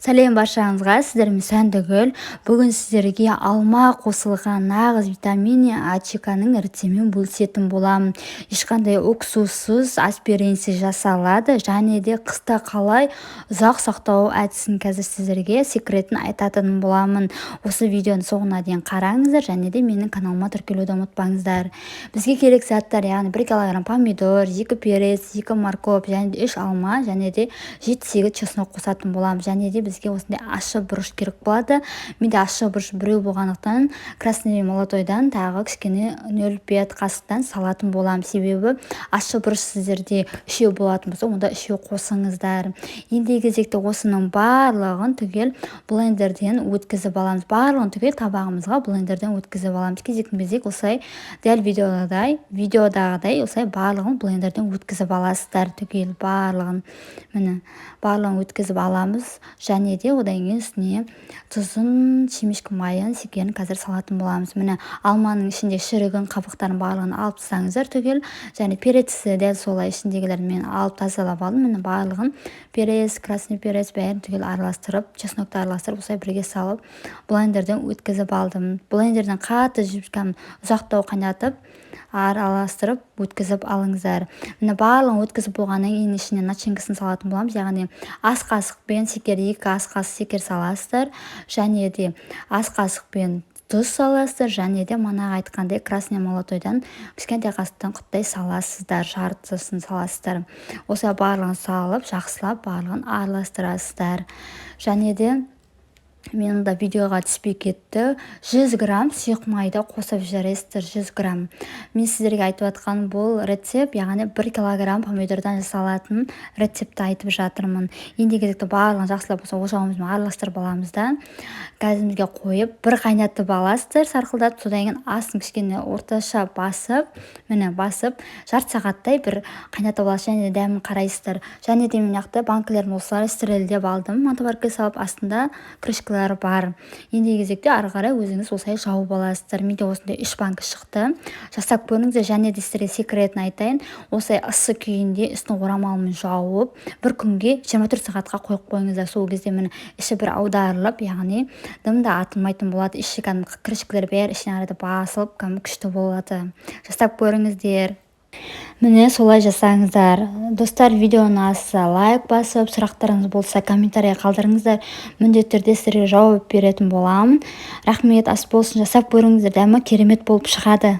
Сәлем баршаңызға, сіздермен Сәндігүл. Бүгін сіздерге алма қосылған нағыз витаминный аджиканың рецептімен бөлісетін боламын. Ешқандай уксуссыз, аспиринсіз жасалады және де қыста қалай ұзақ сақтау әдісін қазір сіздерге секретін айтатын боламын. Осы видеоның соңына дейін қараңыздар және де менің каналыма тіркелуді ұмытпаңыздар. Бізге керек заттар, яғни 1 килограмм помидор, 2 перец, 2 морковь және де 3 алма және де 7-8 чеснок қосатын боламын. Және де бізге осындай ащы бұрыш керек болады. Менде ащы бұрыш біреу болғандықтан, красный молотойдан тағы кішкене 0,5 қасықтан салатын боламын. Себебі ащы бұрыш сіздерде үшеу болатын болса, онда үшеу қосыңыздар. Ендігі кезекте осының барлығын түгел блендерден өткізіп аламыз. Барлығын түгел табағымызға блендерден өткізіп аламыз. Кезекпе-кезек осылай, дәл видеодағыдай осылай барлығын блендерден өткізіп аласыздар, түгел барлығын. Міне, барлығын өткізіп аламыз және де одан кейін үстіне тұзын, семечка майын, шекерін қазір салатын боламыз. Міне, алманың ішінде шірігін, қабықтарын барлығын алып тастаңыздар түгел. Және перецті дәл солай ішіндегілерін мен алып тазалап алдым. Міне, барлығын, перец, красный перец, бәрін түгел араластырып, чеснокты араластырып, осылай бірге салып, блендерден өткізіп алдым. Блендерден қатты ұзақтау қайнатып, араластырып өткізіп алыңыздар. Міне, барлығын өткізіп болғаннан кейін ішіне начинкасын салатын боламыз, яғни ас қасықпен шекер, 2 ас қасық шекер саласыздар және де ас қасықпен тұз саласыздар және де манағы айтқандай красный молотойдан кішкентай қасықтан құттай саласыздар, жартысын саласыздар. Осылай барлығын салып, жақсылап барлығын араластырасыздар. Және де мен да видеоға түспей кетті, 100 грамм сұйық майды қосып жібересіздер, 100 грамм. Мен сіздерге айтып жатқан бұл рецепт, яғни 1 килограмм помидордан жасалатын рецептті айтып жатырмын. Ендігі кезекте барлығын жақсылап осы ошағымызбен араластырып аламыз да, газымызға қойып, бір қайнатып аласыздар сарқылдатып. Содан кейін астын кішкене орташа басып, міне, басып, жарты сағаттай бір қайнатып аласыз және де дәмін қарайсыздар. Және де мен мына жақта банкілерін осылай стерильдеп алдым, мантоваркаға салып, астында крышкалары бар. Ендігі кезекте ары қарай өзіңіз осылай жауып аласыздар. Менде осындай үш банка шықты, жасап көріңіздер. Және де сіздерге секретін айтайын: осылай ыссы күйінде үстін орамалмен жауып, бір күнге, 24 сағатқа қойып қойыңыздар. Сол кезде, міне, іші бір аударылып, яғни дым да атылмайтын болады. Іші кәдімгі крышкалар бәрі ішіне қарай басылып, кәдімгі күшті болады. Жасап көріңіздер. Міне, солай жасаңыздар. Достар, видео ұнаса, лайк басып, сұрақтарыңыз болса, комментарий қалдырыңыздар, міндетті түрде сіздерге жауап беретін боламын. Рахмет, ас болсын, жасап көріңіздер, дәмі керемет болып шығады.